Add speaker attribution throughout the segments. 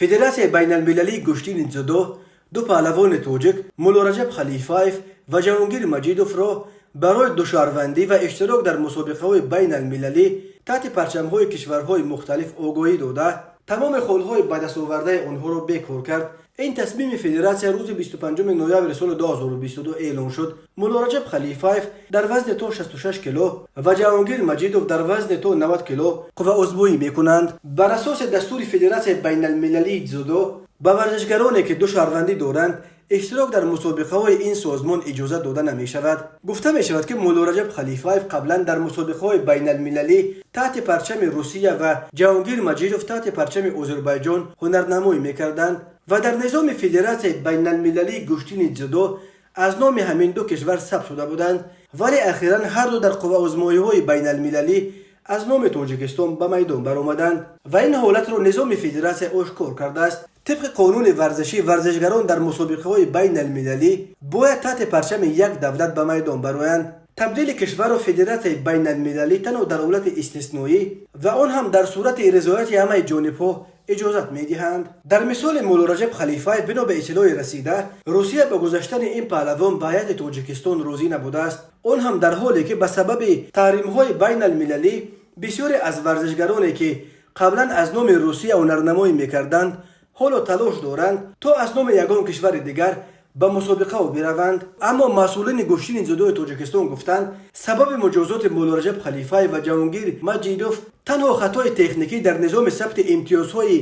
Speaker 1: Федератсияи байналмилалии гӯштини дзюдо ду паҳлавони тоҷик, Муллораҷаб Халифаев ва Ҷаҳонгир Маҷидовро, барои душаҳрвандӣ ва иштирок дар мусобиқаҳои байналмилалӣ таҳти парчамҳои кишварҳои мухталиф огоҳӣ дода, тамоми холҳои ба дастовардаи онҳоро бекор кард. Ин тасмими федератсия рӯзи 25 ноябри соли 2022 эълон шуд. Муллораҷаб Халифаев дар вазни то 66 кило ва Ҷаҳонгир Маҷидов дар вазни то 90 кило қувваозмоӣ мекунанд. Бар асоси дастури Федератсияи байналмилалии дзюдо, ба варзишгароне, ки ду шаҳрвандӣ доранд, иштирок дар мусобиқаҳои ин созмон иҷозат дода намешавад. Гуфта мешавад, ки Муллораҷаб Халифаев қаблан дар мусобиқаҳои байналмилалӣ таҳти парчами Русия ва Ҷаҳонгир Маҷидов таҳти парчами Озарбойҷон ҳунарнамоӣ мекарданд ва дар низоми Федератсияи байналмилалии гӯштини дзюдо аз номи ҳамин ду кишвар сабт шуда буданд, вале ахиран ҳарду дар қувваозмоиҳои байналмилалӣ аз номи Тоҷикистон ба майдон баромаданд ва ин ҳолатро низоми федератсия ошкор кардааст. Тибқи қонуни варзишӣ, варзишгарон дар мусобиқаҳои байналмилалӣ бояд таҳти парчами як давлат ба майдон бароянд. Табдили кишварро федератсияи байналмилалӣ танҳо дар ҳолати истисноӣ ва он ҳам дар сурати ризояти ҳамаи ҷонибҳо иҷозат медиҳанд. Дар мисоли Муллораҷаб Халифаев, бино ба иттилои расида, Русия ба гузаштани ин паҳлавон ба ҳайати Тоҷикистон розӣ набудааст, он ҳам дар ҳоле ки ба сабаби таҳримҳои байналмилалӣ бисёре аз варзишгароне, ки қаблан аз номи Русия ҳунарнамоӣ мекарданд, ҳоло талош доранд, то аз номи ягон кишвари дигар ба мусобиқао бираванд. Аммо масъулини гӯштини дзюдои Тоҷикистон гуфтанд, сабаби муҷозоти Муллораҷаб Халифаев ва Ҷаҳонгир Маҷидов танҳо хатои техникӣ дар низоми сабти имтиёзҳои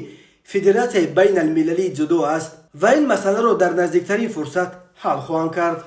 Speaker 1: Федератсияи байналмилалии дзюдо аст ва ин масъаларо дар наздиктарин фурсат ҳал хоҳанд кард.